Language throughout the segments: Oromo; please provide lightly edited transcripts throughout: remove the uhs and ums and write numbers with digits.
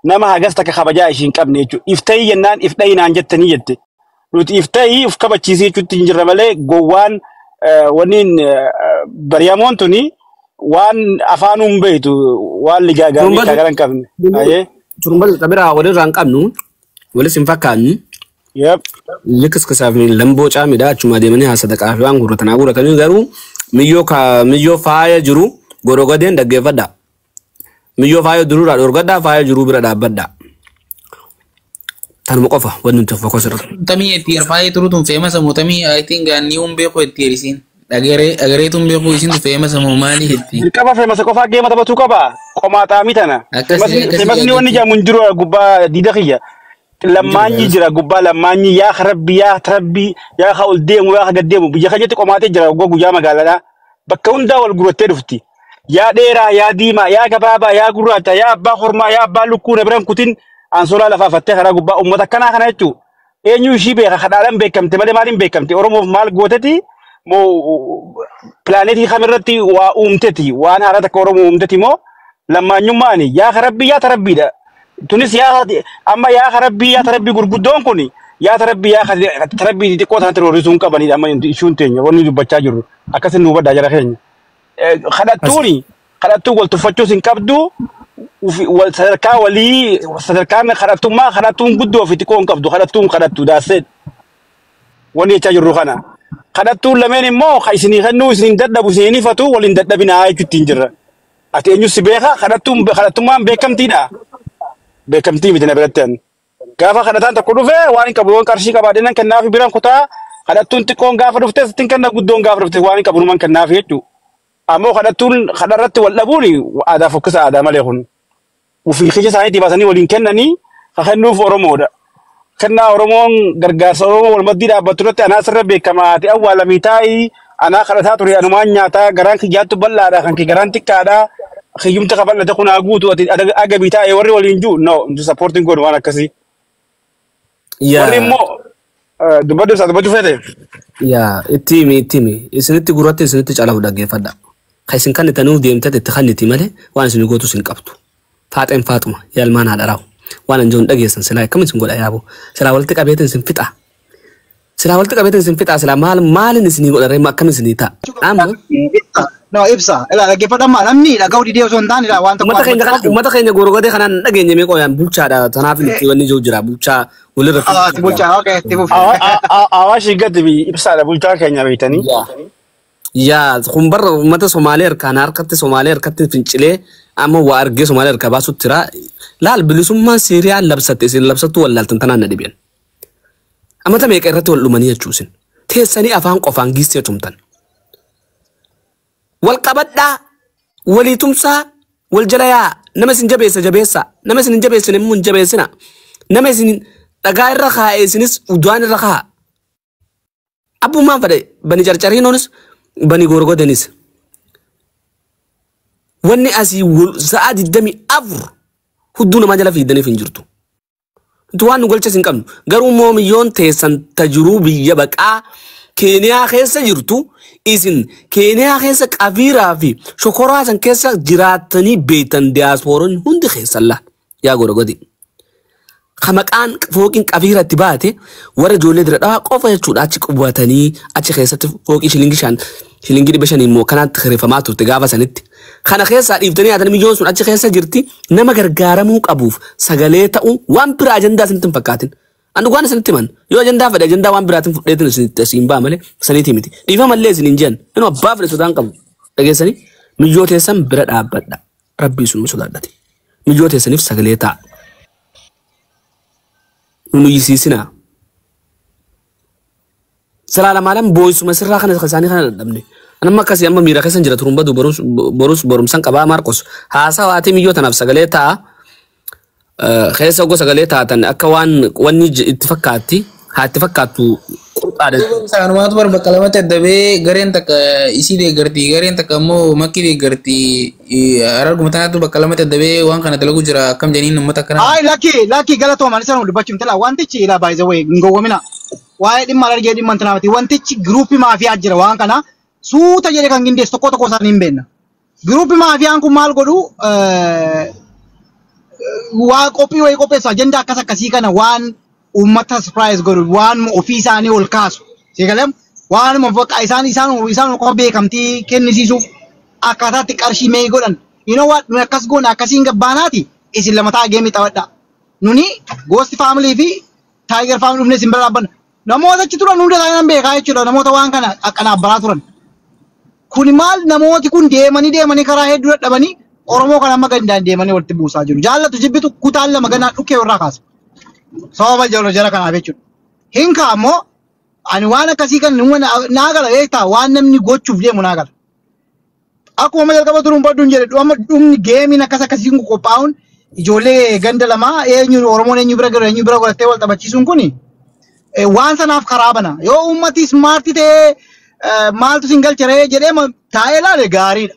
Nama hagas takka kabajaa ishii hin qabne jechuudha. Iftayii jennaan ifdhayii naan jettanii jette. Nuti iftayii uf kabachiisii jechuutti hin jirra malee gowwaan wanniin bari'amoon tuni waan afaanuu hin beektu waan ligaagaamii Turumbatu kaagara hin qabne. Ayee. Turumbatu xabiraa walirraa hin qabnu walis hin fakkaannu. Yep. Likiskisaaf lamboo caamidha achuma deemanii haa sadaqaa fi waan guurratan haa guurratanii garuu miyyoo miyyoo faaya jiru gorogodeen dhaggeeffadha. Miyyoo faaya jiruurraa dhorgadhaa faaya jiruu bira dhaabbadha. Tanuma qofa wanni nuti focus irra. Tamii itti faaya turuutu famous moo tamii I think ni un beeku itti isiin. Agaree agareetu hin beeku isin famous moo maali itti. Dirqama famous qofaa geema taphatuu qaba. Qomaa xaamii tana. Akkasii akkasii Famousni wanni yaadatti. jedhamu hin jiru gubbaa diida kiyya. Lammaanyi jira gubbaa lammaanyi yaa rabbi yaa rabbi yaa ka ol deemu yaa ka gad deemu biyya keenyatti qomaatee jira waggaa guyyaa magaalaadhaa. Bakka hundaa wal gurrattee dhufti. Yaa dheeraa yaa diimaa yaa gabaabaa yaa gurraacha yaa abbaa hormaa yaa abbaa lukkuu na biran kutin ansoolaa lafaa fattee karaa gubbaa uummata akkanaa kana jechuudha. Eenyu ishii beeka kadhaadhaan beekamte malee maaliin beekamte Oromoof maal gooteti moo pilaanetii kamirratti waa uumteti waan haaraa takka Oromoo uumteti moo lammaanyummaani yaa rabbii yaa tarabbiidha. Tunis yaa amma yaa rabbii yaa tarabbii gurguddoon kun yaa tarabbii yaa tarabbii xixiqqoo taate roorrisuu hin qabanidha amma ishuun teenya wanni dubbachaa jirru akkasin nu hubadhaa jara keenya. Kadhattuuni kadhattuu wal tuffachuus hin qabdu sadarkaa walii sadarkaan kadhattummaa kadhattuun guddoo fi xiqqoo hin qabdu kadhattuun kadhattu daasee wanni jechaa jirru kana. Kadhattuun lameen immoo ka isinii kennuu isiniin dadhabu isiniin ifatu waliin dadhabinaa jechuutti hin jirra. Ati eenyu si beeka kadhattuun kadhattummaan beekamtiidha. Beekamtii miti na biratti ani. Gaafa kadhataan tokko dhufe waan hin qabu yoon qarshii qabaadhe nan kennaafi biraan kutaa kadhattuun xiqqoon gaafa dhufte sittiin kenna guddoon gaafa dhufte waan hin qabu numan kennaafi jechuudha. Ammoo kadhattuun kadharratti wal dhabuun aadaa fokkisa aadaa malee kun. Ufii kija isaaniitii baasanii waliin kennanii ka kennuuf Oromoodha. Kennaa Oromoon gargaarsa Oromoo wal maddii dhaabbattu irratti anaa sirra beekamaa ati awwaalamii taa'ii anaa kadhataa ture anumaan nyaataa garaan kiyyaattu bal'aadha kan kee garaan xiqqaadha kiyyumti ka bal'ate kun haa guutu ati agabii taa'ee warri waliin jiru no nuti supporting godhu waan akkasii. Warri immoo dubbadhu isaa dubbachuu feete. Yaa itti himi itti himi isinitti gurratti isinitti calafu dhaggeeffadha. Ka isin kannitanuuf deemtee itti kanniti malee waan isin gootu isin qabdu. Faaxeen faaxuma yaalmaan haadha waan an jiru dhageessan silaa akkam isin godha yaaboo silaa walitti qabeetin isin fixa. Silaa walitti qabeetin isin fixa silaa maal maalin isinii godha ree akkam isinii ta'a. Amma No, ibsa. Ilaa dhaggeeffadhammaa namni dhaga'uu didee osoo hin taane ilaa waan tokko uummata keenya kana uummata keenya gorogodee kanaan dhageenye mee qoyaan bulchaadha tanaaf nuti wanni jiru jira bulchaa walirra. Ati bulchaa, okay, itti fufi. Awaash gadi ibsaadha bulchaa keenya beektanii. Yaa kun barra uummata Somaalee harkaan harkatti Somaalee harkatti fincilee amma waa argee Somaalee harkaa baasutti jira. Laal bilisummaan Siiriyaa labsatte isin labsattuu wallaaltan tanaan na dhibeen. Amata meeqa irratti wal dhumanii jechuu isin. Teessanii afaan qofaan giistee tumtan. Wal qabadhaa, walii tumsaa, wal jala yaa nama isin jabeessa jabeessa, nama isin hin jabeessine immoo hin jabeessina. Nama isin dhagaa irra kaa'e isinis udaan irra kaa'a. Abbummaan fedhe bani carcariinoonis bani gorgodenis. Wanni asii sa'a 24 hudduu namaa jala fiidaniif hin jirtu. Nuti waan nu galchas hin qabnu. Garuu immoo miyyoon teessan tajiruu biyya baqaa Keeniyaa keessa jirtu isin Keeniyaa keessa qafiiraa fi shokoraa san keessa jiraattanii beektan diyaaspooronni hundi keessan laa yaa gorgodi. Ka maqaan fooqiin qafiira itti baate warra ijoollee dira dhawaa qofa jechuudha achi qubatanii achi keessatti fooqii shilingii shan shilingii 500 immoo kanaatti kireeffamaa turte gaafa sanitti. Kana keessaa dhiiftanii haatan miyyoon sun achi keessa jirti nama gargaaramuu qabuuf sagalee ta'uu waan biraa ajandaa isinitti hin fakkaatin. An dhugaan isinitti himan yoo ajandaa fedhe ajandaa waan biraatiin fudheetin isinitti asiin ba'a malee saniitii miti. Dhiifama illee isin hin jiran inni abbaa fedhe sodaan qabu. Dhageessanii miyyoo teessan bira dhaabbadha. Rabbii sun sodaadhate. Miyyoo teessaniif sagalee ta'a. Nu nuyyisiisinaa. Salaalamaalaan boo'isuma sirraa kana isaanii kana dadhabne. Anamma akkasii amma miira keessa jira turun badu borus borus borumsan qabaa Maarqos. Haasaa miyyoo tanaaf sagalee ta'a. Keessa ogoo sagalee taatan akka waan wanni itti fakkaatti haa itti fakkaattu qurxaadha. Sanumaatu bar bakka lamatti adda ba'ee gareen takka isii deeggarti gareen takka immoo makkii deeggarti hararguma tanaatu bakka lamatti adda ba'ee waan kana dalagu jira akkam jedhaniin uummata akkana. Ay lakki lakki galatoomaan isa nu dubbachuu hin tala wantichi ilaa by the way hin gowwomina. Waa'ee dhimma argee dhimma hin miti wantichi giruuppii maafiyaa jira waan kana suuta jedhee kan gindeessu tokko tokko isaanii hin beekna. Giruuppii maafiyaan kun maal godhu Waa qophii wayii qopheessu, ajandaa akkas akkasii kana, waan uummata surprise godhu, waan ofii isaanii ol kaasu. Seegalam waanuma bakka isaan isaan isaan qofa beekamtii kennisiisuuf akkaataatti qarshii mee godhan. You know what, nuni akkas goona, akkasiin gabbaanaati, isin lama ta'a geemii taphadha. Nuni Ghost Family fi Tiger Family dhufnee isin bira dhaabbanna. Namoota achi turan hunda isaanii nan beekaa jechuudha, namoota waan kana akkanaa turan. Kuni maal, namooti kun deemanii deemanii karaa hedduu dadhabanii Oromoo kan amma gandaan deemanii walitti buusaa jiru. Jaallatu jibbitu kutaan lama ganaa dhukkee irraa kaasa. Sababa jala jala kanaaf jechuudha. Hin kaa'ammoo ani waan akkasii kan naa gala beektaa, waan namni gochuuf deemu naa gala. Akkuma amma jalqaba turuun badduun jedhe, amma dhumni geemiin akkas akkasiin kun qophaa'uun ijoollee ganda lamaa eenyu Oromoon eenyu bira galu eenyu bira godhattee wal taphachiisuun kuni waan sanaaf karaa bana. Yoo uummati smartii ta'ee maaltu sin galcharee jedhee taa'ee ilaale gaariidha.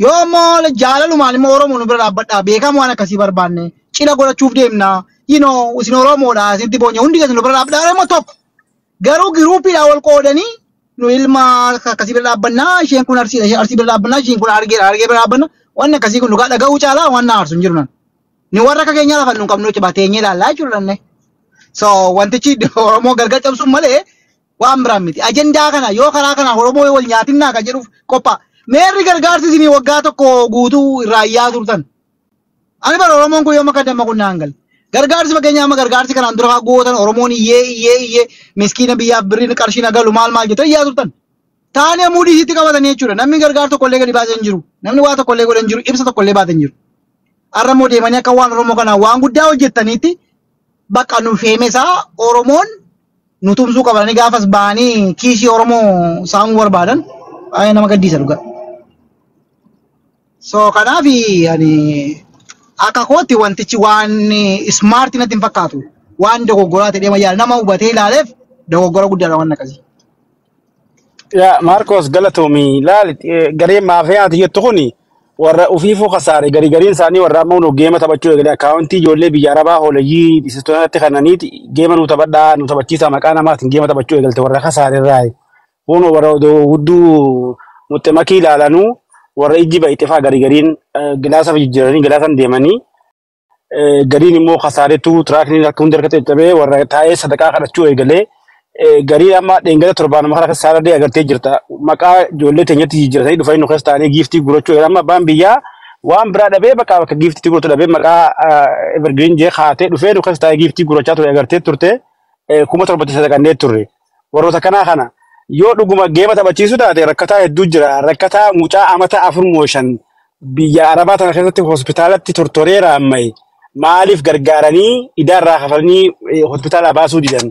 Yoo immoo jaalalumaan immoo Oromoo nu bira dhaabbadhaa, beekamu waan akkasii barbaanne cina godhachuuf deemna. Isin Oromoodha, isinitti boonye, hundi keessan nu bira dhaabbadhaa immoo tokko. Garuu groupiidhaan wal qoodanii nu ilma akkasii bira dhaabbannaa, isheen kun Arsiidha, isheen Arsii bira dhaabbannaa, isheen kun Argeedha, Argee bira dhaabbanna. Wanni akkasii kun dhugaa dhaga'uu caalaa waan na aarsu hin jiru nan. Ni warra akka keenyaa lafa nu hin qabnu jechuudha, teenyee ilaallaa jechuudha danne. So wantichi Oromoo gargar cabsuun malee waan biraan miti. Ajandaa kana yoo karaa kana Oromoo wal nyaatinnaa kan jedhuuf qophaa'a. Meerri gargaarsi isinii waggaa tokko guutuu irraa iyyaa turtan. Ani bara Oromoon kun yoom akka damma kun naan galle. Gargaarsi fakkeenyaa amma gargaarsi kanaan dura fa'aa gootan, Oromoon iyyee iyyee iyyee, miskiina biyyaaf birriin qarshiin agalu maal maal jettan iyyaa turtan. Taanee muudii isitti qabatanii jechuudha. Namni gargaarsa tokkollee gadi baasee hin jiru. Namni waa tokkollee godhe hin jiru. Ibsa tokkollee baatee hin jiru. Har'a immoo deemanii akka waan Oromoo kanaa waan guddaa hojjettaniitti bakka nu feemesaa Oromoon nu tumsuu qabanii gaafas ba'anii kiisii Oromoo saamuu barbaadan, baay'ee nama gaddisa dhugaa. So kanaaf ani akka kootti wantichi waan smart natti hin fakkaatu. Waan dogoggoraa ta'e yaala nama hubatee ilaaleef dogoggora guddaadha waan akkasii. Yaa Maarkos, galatoomii. Laali, gareen maafiyaati jettu kuni warra ufiifuu kasaare, garii gariin isaanii warra amma nu geema taphachuu eegale, akkaawuntii ijoollee biyya Arabaa hooleyyii dhiisistoonni kananiiti geema nu taphadhaa, nu taphachiisa, maqaa namaatiin geema taphachuu eegalte warra kasaare irraa. Kun warra odoo hudduu muxxe ilaalanuu warra ijji baay'ee fa'aa, garii gariin gilaasa jijjiiranii gilaasan deemanii, gariin immoo kasaaretu tiraakniin akka hundi harkatti caccabee warra taa'ee sadaqaa kadhachuu eegalee, garii amma dheengada torbaanuma kana keessa saararree agartee jirta. Maqaa ijoollee teenyatti jijjiiratanii dhufanii nu keessa taa'anii giiftii gurgurachuu eegalan. Amma abbaan biyyaa waan biraa dhabee bakka bakka giiftii gurguratu dhabee maqaa Evergreen jee kaatee dhufee nu keessa taa'ee giiftii gurgurachaa ture agartee turte, 7,000tti sadaqannee turre. Warroota kanaa kana yoo dhuguma geema taphachiisu taate rakkataa hedduu jira. Rakkataa mucaa amata 4 moo 5 biyya Arabaa tana keessatti hospitaalatti tortoree raammaye maaliif gargaaranii idaarraa kafalanii hospitaalaa baasuu didan?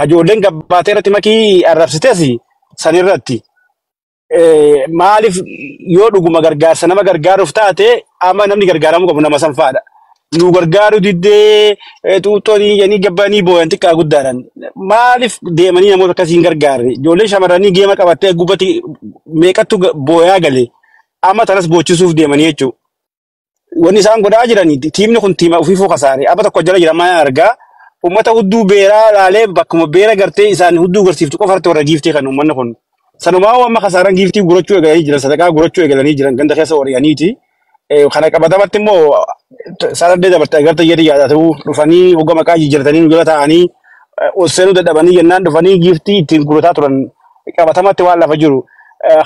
Ijoolleen gabbaatee irratti makii arrabsites sanirratti. Maaliif yoo dhuguma gargaarsa nama gargaaruuf taate amma namni gargaaramuu qabu nama sanfaadha. Nu gargaaruu diddee xuuxxoonii jedhanii gabbanii booyan xiqqaa guddaadhaan. Maaliif deemanii namoota akkasii hin gargaarre? Ijoolleen shamarranii geema qabattee gubbatti meeqattu booyaa gale, amma tanas boochisuuf deemanii jechuudha. Wanni isaan godhaa jiran, tiimni kun tiima ofiifuu kasaare. Abba tokko jala jira mana argaa. Uummata hudduu beeraa laalee bakkuma beera gartee isaan hudduu garsiiftu qofa irratti warra giiftii kan uummanni kun. Sanumaa amma kasaaran giiftii gurachuu eegalanii jiran, sadaqaa gurachuu eegalanii jiran ganda keessa ori'aniiti. Kana qabatamatti immoo saararree dabarte agartee jedhi yaadatu dhufanii hogga maqaa jijjiiratanii nu jala taa'anii ol seenuu dadhabanii jennaan dhufanii giiftii ittiin gurataa turan qabatamatti waan lafa jiru.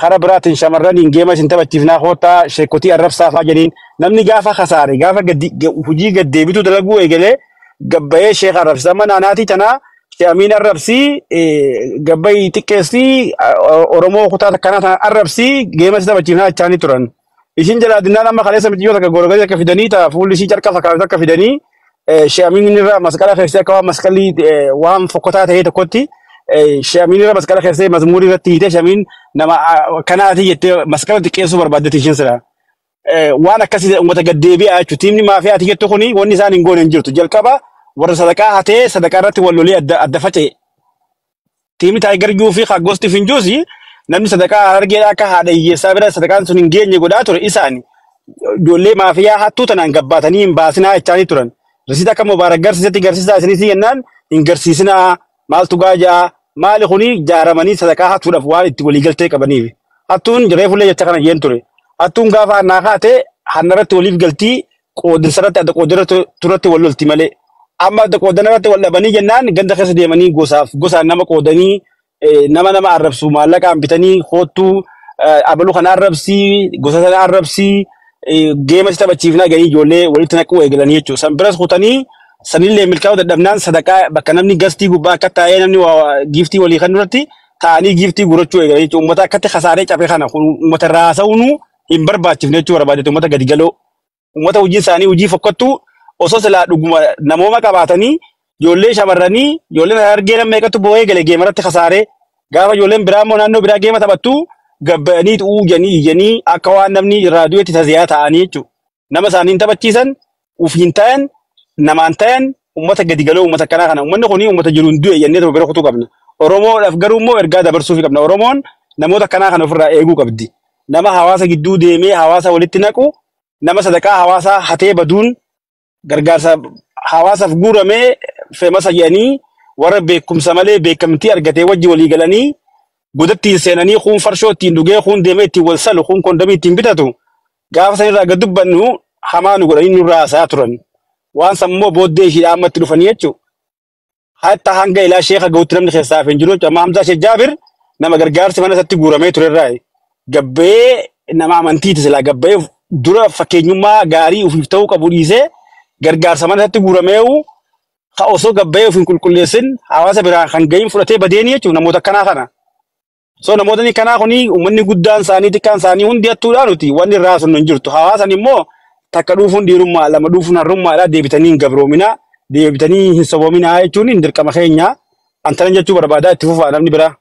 Karaa biraatiin shamarraniin geema isin taphachiifnaa koottaa sheekotii arrabsaa fa'aa jedhiin, namni gaafa kasaare gaafa hojii gad deebituu dalaguu eegalee gabbayee sheeka arrabsisa. Amma naanaatii tanaa Amiin arrabsii, gabbayii xiqqeessii, Oromoo kutaa akkanaa tana arrabsii, geema isin taphachiifnaa jechaanii turan. Ishiin jalaa dinnaan amma kaleessa mixiyyoo takka goroganii akka fidanii ta'a fuulli ishii carqa fakkaatu akka fidanii she'amiin irra masqala keessee akka waan masqalli waan fokkotaa ta'ee tokkotti she'amiin irra masqala keessee mazmuurii irratti hiitee she'amiin nama kanaati jettee masqala xiqqeessuu barbaaddetti ishiin sira. Waan akkasii uummata gaddeebi'aa jechuudha. Tiimni maafiyaati jettu kuni wanni isaan hin goone hin jirtu. Jalqaba warra sadaqaa hatee sadaqaa irratti wal lolee adda adda faca'e. Tiimni taayigarjuu fi gosti finjuusi namni sadaqaa Harargeedhaa akka haadha hiyyeessaa bira sadaqaan sun hin geenye godhaa ture isaani. Ijoollee maafiyaa hattuu tanaan gabbaatanii hin baasinaa jechaanii turan. Risiita akka Mubaarak garsiisetti garsiisaa isinis jennaan hin garsiisinaa, maaltu gaajaa maali kuni jaaramanii sadaqaa hattuudhaaf waan itti waliigaltee qabaniif. Hattuun reefullee jecha kana jeen ture. Hattuun gaafa hannaa kaate hannarratti waliif galtii. Qoodinsa irratti adda qoodina turatti wal lolti malee. Amma adda qoodina irratti wal dhabanii jennaan ganda keessa deemanii gosaaf gosaan nama qoodanii nama nama arrabsu maallaqaan bitanii hoottuu abaluu kana arrabsii gosa sana arrabsii geema si taphachiifnaa ganii ijoollee walitti naquu eegalanii jechuudha. San biras kutanii sanillee milkaa'uu dadhabnaan sadaqaa bakka namni gastii gubbaa akka taa'ee namni giiftii walii kan duratti taa'anii giiftii gurachuu eegalanii jechuudha. Uummata akkatti kasaaree cabe kana uummata raasa'uun hin barbaachifne jechuu barbaadetti uummata gadi galoo. Uummata hojiin isaanii hojii fokkattuu osoo silaa dhuguma namooma qabaatanii ijoollee shamarranii ijoolleen harargee nama meeqatu boo'ee gale geemarratti kasaaree gaafa ijoolleen biraa immoo naannoo biraa geema taphattu gabba'anii uujanii iyyanii akka waan namni irraa du'etti taziyaa ta'anii jechuudha. Nama isaanii hin taphachiisan, ufiin ta'an, namaan ta'an, uummata gadi galoo uummata akkanaa kana. Uummanni kuni uummata jiruun du'e jennee tokko bira kutuu qabna. Oromoodhaaf garuu immoo ergaa dabarsuufi qabna. Oromoon namoota akkanaa kana ofirraa eeguu qabdi. Nama hawaasa gidduu deemee hawaasa walitti naqu, nama sadaqaa hawaasaa hatee baduun gargaarsa hawaasaaf guuramee feemasa jedhanii warra beekumsa malee beekamtii argatee wajji walii galanii godatti seenanii kuun farshoo ittiin dhugee kuun deemee ittiin wal salu kuun kondamii ittiin bitatu gaafa sanirraa gad dubbannu hamaa nu godhanii nurraa haasa'aa turan. Waan sammoo booddee ishiidhaa ammatti dhufanii jechuudha. Hatta hanga ilaa sheeka ga'utti namni keessaa hafe hin jiru jechuudha. Amma Hamzaa Sheekh Jaabir nama gargaarsi mana isaatti guuramee turerraa gabbee nama amantiiti silaa gabbee dura fakkeenyummaa gaarii ofiif ta'uu qabu dhiisee gargaarsa mana isaatti guurameewu ka osoo gabbee of hin qulqulleessin hawaasa biraan kan gahin fudhatee badeeni jechuudha namoota akkanaa kana. So namootni kanaa kuni uummanni guddaan isaanii xiqqaan isaanii hundi hattuudhaa nuti wanni irraa sun hin jirtu. Hawaasan immoo takka dhuufuun dhiirummaa lama dhuufuun harrummaadhaa deebitanii hin gabroominaa deebitanii hin soboominaa jechuun hin dirqama keenya. Antanan jechuu barbaadaa itti fufaa namni biraa.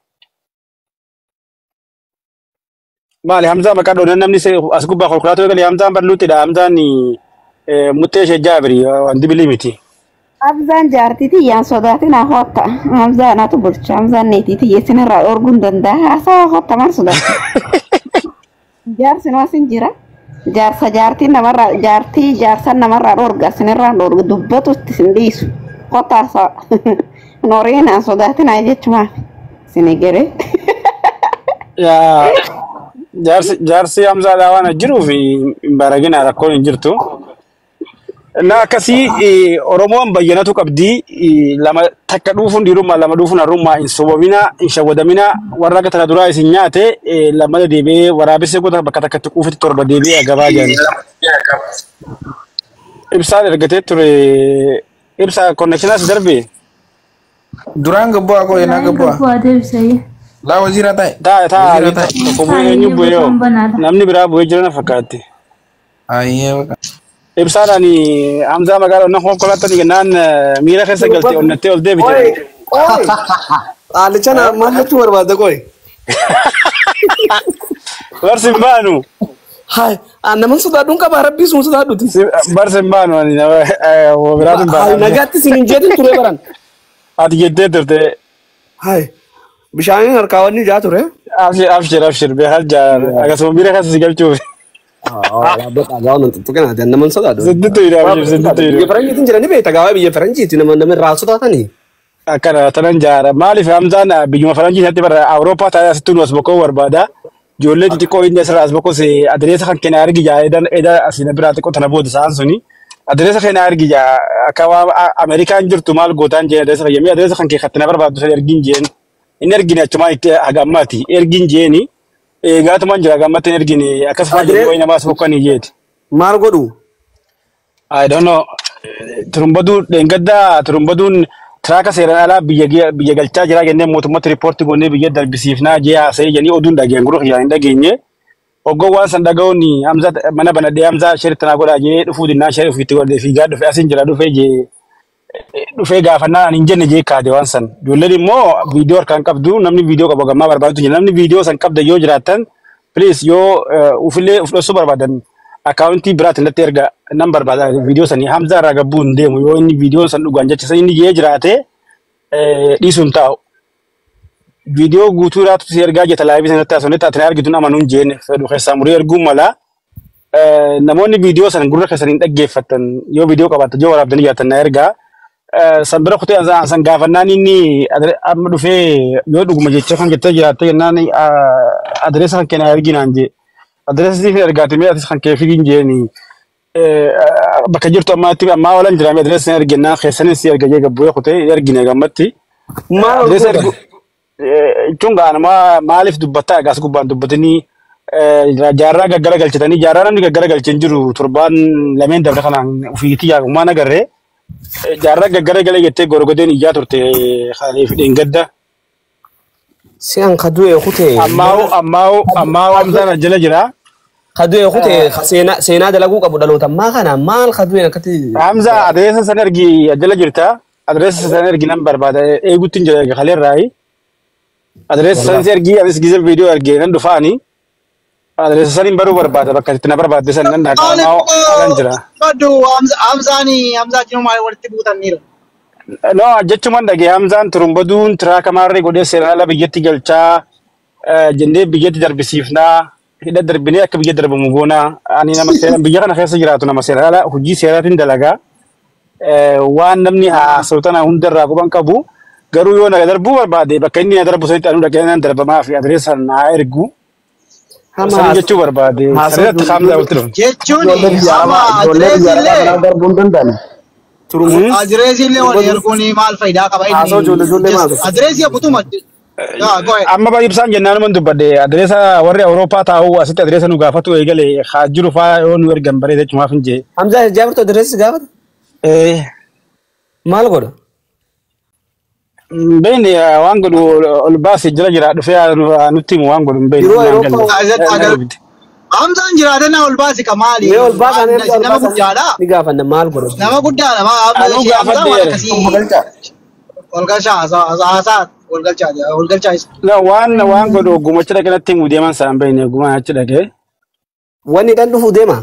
Maali Hamzaa maqaa dhoonan namni as gubbaa konkolaataa galee Hamzaan balluuttidha. Hamzaan muttee ishee jaabiri wanti bilii miti. Hamzaan jaartii tiyyaan sodaatinaa hotta. Hamzaa anatu bulcha. Hamzaan neetii tiyya isinirraa dhorguu hin danda'a. Haasawa hotta maal sodaata? Jaarsi noo asin jira. Jaarsa jaartiin namarraa jaartii jaarsan namarraa dhorga isinirraa dhorgu dubbatu itti isin dhiisu. Hotta haasawa. Nooriinaan sodaatinaa jechumaaf. Isin egeree. Yaa jaarsi Hamzaadhaa waan jiruuf hin baragina rakkoon hin jirtu. Na akkasii Oromoon bayyanatu qabdi lama takka dhuufuun dhiirummaa lama dhuufuun harrummaa hin sobominaa hin shawwadaminaa warra akka tana duraa isin nyaate lamada deebi'ee waraabessi goota bakka takkatti quufetti torba deebi'ee gabaa jiran. Ibsaan ergatee ture ibsa konneekshinaas darbe. Duraan gabbu'aa koo yenaa Duraan gabbu'aa. gabbu'aa deebisee. Laa waziira ta'e. Taa taa Waziira ta'e. tokko bu'ee eenyu Taayyee bu'ee yoo bosoon banaadha. namni biraa bu'ee jira na fakkaatti. Ayyee baqa. Ibsaan ani Hamzaa magaalaa onnaa konkolaataan jennaan miira keessa galte onnattee ol deebite. Oi, oi. Qaalicha na maal jechuu barbaadda qoy? Barsi hin baanu. Hai, an naman sodaadhuun qaba rabbii sun sodaadhuti. Barsi hin baanu ani nama biraatu hin Hai, baanu. nagaatti isin hin jedhin ture baran. Ati jettee turte. Hai, bishaaniin harkaa wanni ijaa ture. Abshir abshir abshir beekal jaar akkasuma miira keessa si galchuuf. Dhaabbata gaawwan nan tuttuqin ati naman sodaadhu. Siddittu hidha abshir siddittu Biyya hidha. faranjiitiin jirani beekta gaawaa biyya faranjiiti nama nama irraa sodaatanii. Akkana tanan jaara maaliif Hamzaan biyyuma faranjii sanatti bara Awurooppaa taa'ee asitti nu as bokkoo barbaada. Ijoollee xixiqqoo inni asirraa as bokkoo adireessa kan kenna argi jaa eda asii biraa xiqqoo tana booda isaan suni. Adireessa kenna argi jaa akka waa Ameerikaan jirtu maal gootaan jeen adireessa fayyamee adireessa kan kee kattina barbaaddu sana ergiin jeen. Inni ergine achumaan itti haga ammaati ergiin jeeni. Eegaatumaan jira haga ammaatti hin ergine akkasumas Adiree ijoollee namaa as bokkanii jeeti. maal godhu? I don't know. Turumbaduun dheengaddaa turumbaduun tiraaka seeraan alaa biyya galchaa jira jennee mootummatti riippoortii goonee biyya darbisiifnaa jee haasa'ee jedhanii oduun dhageen gurra kiyyaan hin dhageenye. Hoggoon waan san dhaga'uun Hamza mana banadhee Hamza sheer tanaa godhaa jee dhufuu dinnaa sheer ofiitti godhee fiigaa dhufe asiin jira dhufee jee dhufee gaafannaa ani hin jenne jee kaade waan san. Ijoolleen immoo viidiyoo harkaan qabdu namni viidiyoo qabu gammaa barbaadu jira namni viidiyoo san qabda yoo jiraattan please yoo ufillee uf dhoksuu barbaadan akkaawuntii biraatiin natti erga nan barbaada viidiyoo sanii Hamza irraa gabbuu hin deemu yoo inni viidiyoo san dhugaan jecha san inni jee jiraate dhiisuun taa'u. Viidiyoo guutuu iraatu si ergaa jetta laayivii sanatti haasofnetti ati na argitu amanuun jeen fedhu keessaa murii erguun mala. Namoonni viidiyoo san gurra keessan hin dhaggeeffattan yoo viidiyoo qabaattan yoo waraabdanii jiraattan na ergaa. San bira kutee san gaafannaan inni amma dhufee yoo dhuguma jecha kan jettee jiraatte jennaan adireessa kan kee na erginaan jee. Adireessa siif ergaate mee atis kan kee fidiin jeeni. Bakka jirtu ammaatti ammaa oolan jira adreessa ni argina keessanis si erga jee gabbu'ee kutee ergine gammatti. Maal ol Adreessa fuuta? ergu jechuun gaanuma maaliif dubbattaa egaas gubbaan dubbatanii jaarraa gaggara galchatanii jaarraa namni gaggara galchee hin jiru torbaan lameen dabre kanaan ofiitti yaagumaan agarree jaarraa gaggara galee jettee gorgodeen iyyaa turte kaniif dheengadda. Si an kadu'e kutee. Ammaa'u ammaa'u ammaa'u Hamzaan jala jira. Kadu'e kutee seenaa dalaguu qabu dhaloota ammaa kana maal kadu'een akkatti. Hamza adreessa san ergi jala jirta. Adreessa san ergi nan barbaada eeguutti hin jira kaleerraayi. Adreessa san si ergi anis gize viidiyoo ergee nan dhufaani. Adreessa san hin baruu barbaada bakka itti na barbaadde san nan dhaqa ammaa'u alan jira. Baddu Hamzaani Hamzaa jiru maal walitti buutaniiru. No jechuman dhagee Hamzaan turumbaduun tiraaka maarree godhee seeraan ala biyyatti galchaa jennee biyyatti darbisiifnaa hidha darbinee akka biyya darbamu goonaa ani nama seeraan biyya kana keessa jiraatu nama seeraan ala hojii seeraatiin dalagaa. Waan namni haasa'u tana hundarraa quban qabu garuu yoo na darbuu barbaade bakka inni na darbu sanitti anuu dhaqee nan darbamaa fi adreessa naa ergu san jechuu barbaade sanirratti Hamzaa walitti dhufe. Jechuun Ijoollee biyya amma arabaa ijoollee biyya arabaa adireessi kanaa darbuu hin danda'an. Adireessi illee wal erguun maal faayidaa qaba Haasoo ijoollee ijoollee maal? inni? Adireessi abbutuma. Go ahead. Amma baay'ee ibsaan jennaan dubbadde adreessa warri Awurooppaa taa'u asitti adreessa nu gaafatu eegale haa jiru faa yoo nu ergan bareeda jechumaaf hin jee. Hamzaa Jaabirtu adireessi gaafata? Maal godha? Beekni waan godhu ol baasee jira jira dhufee nutti himu waan godhu hin beekni. Yeroo Awurooppaa Hamzaan jiraate na ol baasi ka maali? Mee ol baasan Nama guddaadha. Ni gaafanna maal godha? Nama guddaadha. Anuu Hamzaan waan gaafadhe. akkasii ol galchaa haasaa ol galchaa ol galchaa isa. Waan waan godhu gumacha dhaqee natti himu deeman isaan beekni guma achi dhaqee. Wanni dhan dhufuu deema.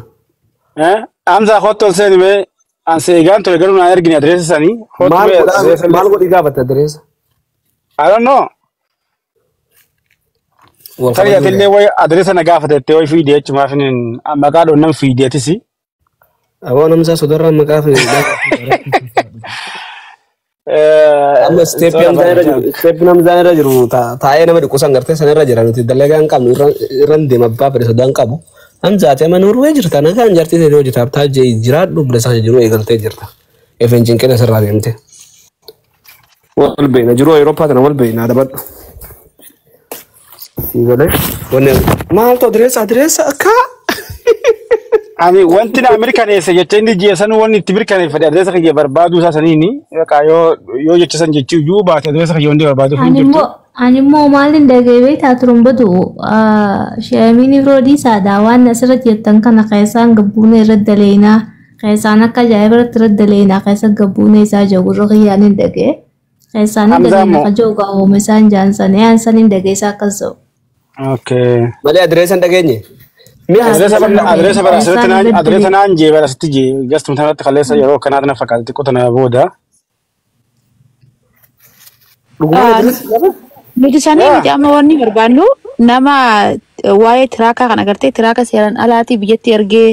Hamzaa kottu ol seeni mee an seegaan ture garuu naan ergine adreessa sanii. Kottu Maal mee godha? adreessa Maal godhi gaafata adireessa? I don't know. Wal Tarii kabajuu atillee wayi adreessa na gaafatettee wayi fiidee jechumaaf maqaa dhoonnan fiideetisi. Aboo namsaa sodarraa maqaa fi amma isteeppii Hamzaan irra jiru taa'ee nama dhiqu san gartee san irra jira nuti dalagaa hin qabnu irran deema abbaa fedhe sodaa hin qabu. Hamzaati amma Noorwee jirta nagaan jartii ta'e hojjetaaf taa'ee jiraadhu bilisa jiru eegaltee jirta. Efeen cinqina sirraa deemte. Wal beena jiru Awurooppaa tana wal beena dabadhu. Siigalee wanni maaltu adireessa adireessa akka Ani wanti na mirkaneesse jecha inni ji'a sanuu wanni itti mirkaneeffate adreessa kiyya barbaaduu isaa saniini yoo yoo jecha san jechuu iyyuu baate adreessa kiyya hundi barbaaduuf hin jirtu. Ani immoo maalin dhaga'ee beektaa turumbatu sheemiin roodii saadaa waan asirratti jettan kana keessaan gabbuuna irra daleenaa keessaan akka ajaa'iba irratti irra daleenaa keessa gabbuuna isaa jagurra kiyyaan hin dhaga'e keessaan hin Hamzaa daleenaa immoo. ka joogaa oome isaan jaansanii aansan hin dhaga'e isaa akkas ta'u. Okay. malee adireessa hin dhageenye. Mi'a Adreessa Keessaan bara adreessa bara asirratti keessaan naan irra adreessa dalee. naan jee bara asitti jee gastum sanatti kaleessa yeroo kanaatti na fakkaate xiqqoo tana booda. Dhugumaan adireessa gaafata? Nuti sanii Yaa. miti amma wanni barbaannu nama waa'ee tiraakaa kana agartee tiraaka seeraan alaatii biyyatti ergee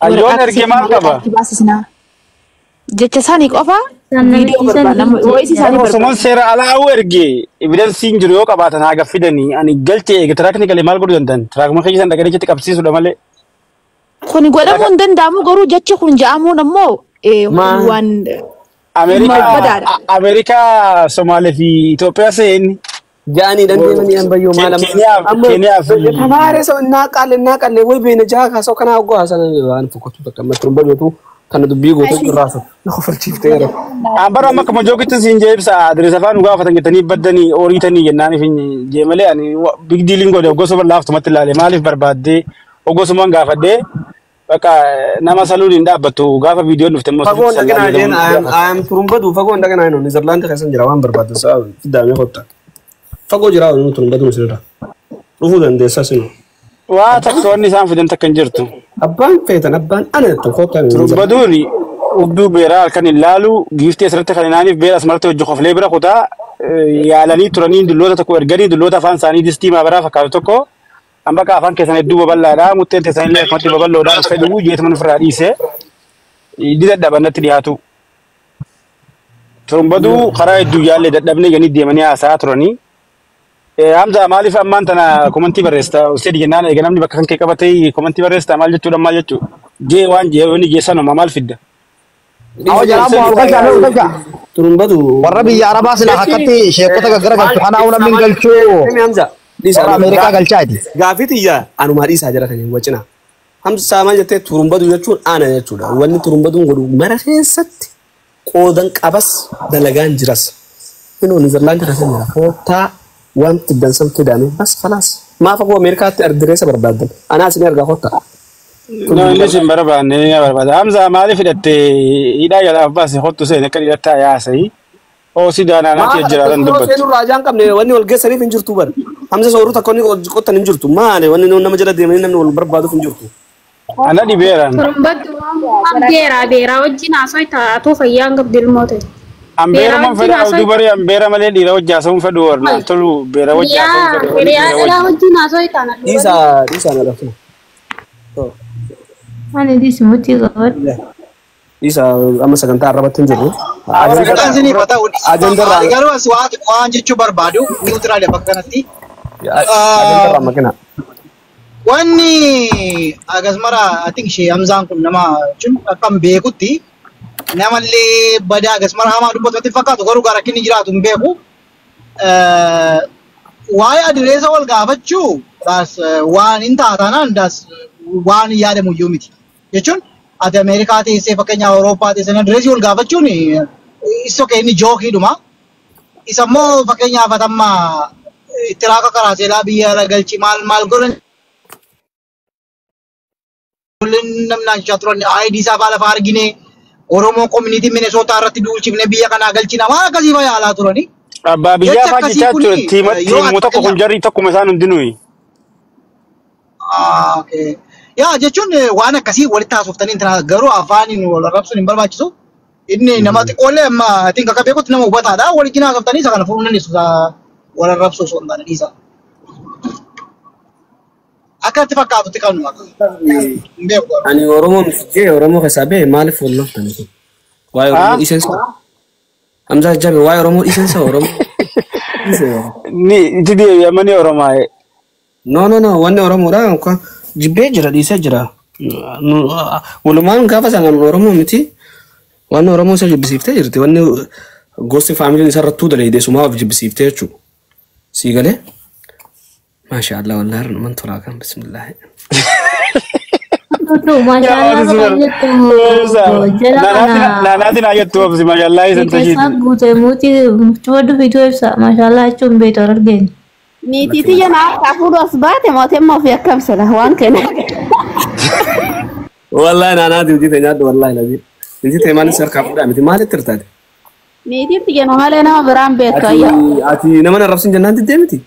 Ayyoon waraqaa ergee akkasii maal maallaqa qaba? itti baasisna. Jecha isaanii qofa Isaan viidiyoo namichi san barbaanna. Voice isaanii Osoman barbaanna. seera alaa'uu ergee evidensiin jiru yoo qabaatan haa gaffidanii ani galchee eege tiraakni galee maal godhuu danda'an tiraakuma keessa san dhaqanii achitti qabsiisuudha malee. Kuni godhamuu hin danda'amu garuu jechi kun ja'amuun ammoo Maal? waan dhimma Ameerikaa badaadha. Ameerikaa Somaalee fi Itoophiyaa seen Jaanii dandeemanii ambayyoo maal amma Keeniyaa amma Keeniyaa fi tamaaree sau innaa qaalle innaa qaalle way beena jaa kaasoo kanaa oggoo haasana waan fokkatu takka amma turumba gootu kana dubbii gootu irraa na kofalchiiftee jira. An bara amma akkuma jookitti siin jee ibsa adreessa afaan nu gaafatan jettanii baddanii ooriitanii jennaaniif hin jee malee ani big dealiin godhe gosa laaftumatti ilaale maaliif barbaaddee ogosumaan gaafadhee bakka nama saluun hin dhaabbattu gaafa viidiyoon dhufte immoo Fagoon sirriitti dhaqinaa sallaa jeen jedhamu I am turumbadu fagoon dhaqinaa hin Niizerlaandi keessa jira waan barbaadde sa'a fidaamee kotta. Fagoo jira waan turumbadu sirra. Dhufuu dandeessa sinu. Waa takka wanni isaan fidan takka hin jirtu. Abbaan feetan abbaan ana jettan kottaa Niizerlaandi. Turumbaduun hudduu beeraa halkan hin laalu giiftii asirratti kan inaaniif beera asmarratti hojii koflee bira kutaa yaalanii turanii dulloota tokko erganii dulloota afaan isaanii distii maabaraa fakkaatu tokko an bakka afaan keessan hedduu babal'aadha mutteen teessan illee akkumatti babal'oodha hin fedhu jeetuma ofirraa dhiise di dadhabannatti dhiyaatu. Turumbaduu karaa hedduu yaallee dadhabnee ganii deemanii haasa'aa turanii. Hamza maaliif ammaan tana komantii barreessita? Usteedi jennaan eega namni bakka kan kee qabatee komantii barreessita maal jechuudha maal jechuudha? Jee waan jee wanni jee sanuma maal fidda? Awa jalaa moo galchaa mee galchaa. Turumbatu. Warra biyya Arabaa silaa akkatti sheekota gaggara galchu kanaa namni hin galchuu. Warra Ameerikaa galchaati. Gaafii xiyyaa anumaa dhiisaa jira kan hin wacina. Hamsa maal jettee turumbatu jechuun ana jechuudha. Wanni turumbatuun godhu mara keessatti qoodan qabas dalagaan jiras. Inuu Niizerlaandii keessa jira. Koottaa wanti dansan fidame bas falaas. Maaf akkuma Ameerikaatti adreessa barbaaddan. Anaa isin argaa koottaa. No, inni isin barbaanne ni barbaada. Hamza maaliif hidhatte hidhaa jalaaf baase hottu seene akka hidhattaa yaasa'ii. Oo si daanaanaatti jiraatan dubbatu. Seenuu raajaan qabne wanni wal geessaniif hin jirtu bara. Hamza sooruu takka wanni qottan hin jirtu. Maali wanni nama jala deemanii namni wal barbaaduuf hin jirtu. Ana dhibeeraan. Turumbaddu waan beeraa beeraa wajjin haasoo taatoo fayyaan qabdi ilmoo ta'e. Ambeera man fedha oduu barii ambeera malee dhiira wajji haasa'uun fedhu warnaan tolu beera wajji haasa'uun fedhu. Hiriyaa dhalaa wajjin haasoo taana. Dhiisaa dhiisaa na dhafna. Ani dhiisimutti qabadhu. Dhiisaa amma sagantaa arrabatti hin jirru. Sagantaan isiniif haa ta'u. Ajandarraa Garuu as waan jechuu barbaadu niwutiraali bakka kanatti. Ajandarraa makina. Wanni akkasumara I think ishee Hamzaan kun nama jechuun akkam beekutti namallee badaa akkasumara hamaa dubbatu natti fakkaatu garuu gara rakkinni jiraatu hin beeku. Waa'ee adireessa wal gaafachuu daas waan hin taataanaan daas waan yaadamu iyyuu miti. Jechuun ati Ameerikaa teessee fakkeenyaaf Awurooppaa teessee adireesii wal gaafachuun isa okay inni jookiidhuma. Isa immoo fakkeenyaaf atamma tiraaka karaa seelaa biyya ala galchi maal maal godhan namni naannoo turan ID isaa fa'a lafa argine Oromoo community Minnesota irratti duulchifne biyya kanaa galchina waan akkasii fa'a yaalaa turani. Abbaa biyyaa fa'aa jechaa ture tiimuu tokko kun jarri tokkuma isaan hundinuyi. Yaa jechuun waan akkasii walitti haasoftanii garuu afaaniin wal arrabsuun hin barbaachisu. Inni nama xiqqoollee amma I think akka beekutti nama hubataadha. Waliin haasoftanii isa kana furuu dandeessu wal arrabsuu osoo hin taane dhiisa. Akka itti fakkaatutti qabnu hin beeku. Ani Oromoo jee Oromoo keessaa bee maaliif wal loltan kun? Waa'ee Oromoo dhiisan sa? Hamza Jabe waa'ee Oromoo dhiisan sa Oromoo? Ni itti deebi'amanii Oromaa. No no no wanni Oromoodha jibbee jira dhiisee jira. Walumaan gaafa sanaan Oromoo miti wanni Oromoo isa jibbisiiftee jirti wanni gosti faamiliin isarrattuu daleedee sumaa of jibbisiiftee jechuudha. Sii galee? Maasha Allah wallahi man tolaa kan bismillah. Maashaallah jala kana. Naanaatiin ayyattu obsi maashaallah isin Keessaa tashiiti. guutee muutii cufadhu fiituu ibsa. Maashaallah jechuun beektu argeen. Niitii tiyya na harkaa fuudhu as baate mootummaa ofii akkam sila waan kenna. Wallahi naanaatiin hojii ta'e nyaadhu wallahi lazi. Hojii ta'e maalis harkaa fuudhaa miti maalitti hirtaate? Niitiin tiyya na malee nama biraan beektu ayyaa. Ati nama na rabsin jennaan diddee miti?